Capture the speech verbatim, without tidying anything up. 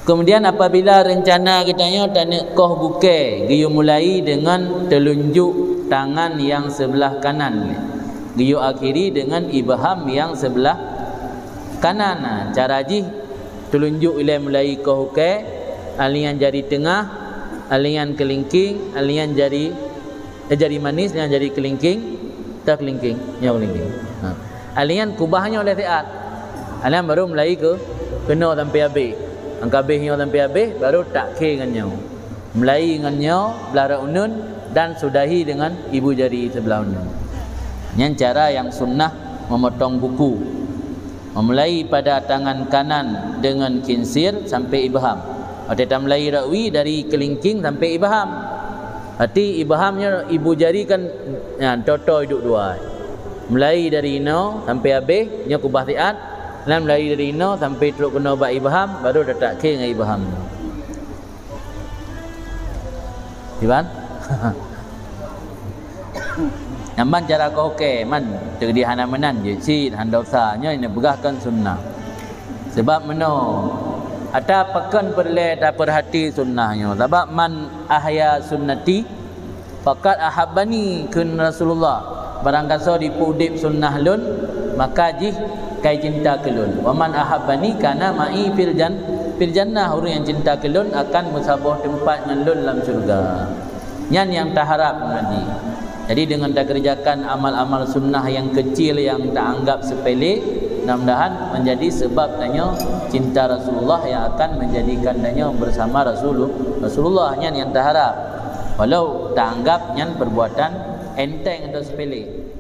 Kemudian apabila rencana geutanyoe taneuk koh bukée, geuyue mulai deungon telunjuk tangan nyang seublah kanan, geuyue akhiri deungon ibham nyang seublah kanan. Nah, cara jih telunjuk ilée mulai koh bukée, alian jari teungoh, alian keulingking, alian jari, eh, jari manis, alian jari keulingking, teukeulingking, nyoe keulingking. Ha. Alian kubah nyoe lé siat. Alian baru mulai keu, keunoe sampai abéh. Angka abéh nyoe sampai abéh, baru takhé ngon nyoe. Mulai ngon nyoe, blah rot uneun, dan sudahi dengan ibu jari sebelah uneun. Nyan cara nyang sunnah memotong buku. Memulai pada tangan kanan dengan khinsir sampai ibham. Watée tamulai rot wie dari keulingking sampai ibham. Berarti ibham nyoe ibu jari kan, nyan, toe-toe duek dua. Mulai dari inoe sampai abéh, nyoe kubah siat, dan mulai dari inoe sampai trok keunoe bak ibham, baru tatak khé ngon ibham. Iban? Nyan ban cara koh bukée, man teudih hana meunan jeuet cit, hana dosa. Nyoe neupeugah kon sunnah. Sabab meunoe, ata pakon peureulée tapeurhati sunnah nyoe. Sabab man ahya sunnati faqad ahabbani, kheun Rasulullah, barangkasoe jipeuudeb sunnah lôn, maka jih kai cinta keu lôn. Wa man ahabbani kana ma'i fil jan-, fil jannah, ureuëng nyang cinta keu lôn akan meusaboh teumpat ngon lôn lam syeuruga. Nyan nyang taharab ngaji. Jadi dengan takeureujakan amal-amal sunnah nyang keucil nyang taanggab seupele, mudah-mudahan menjadi sebab tanyoe cinta Rasulullah yang akan menjadikan tanyoe bersama Rasulul-, Rasulullah. Nyan nyang taharab. Walau taanggab nyan perbuatan enteng atau sepele.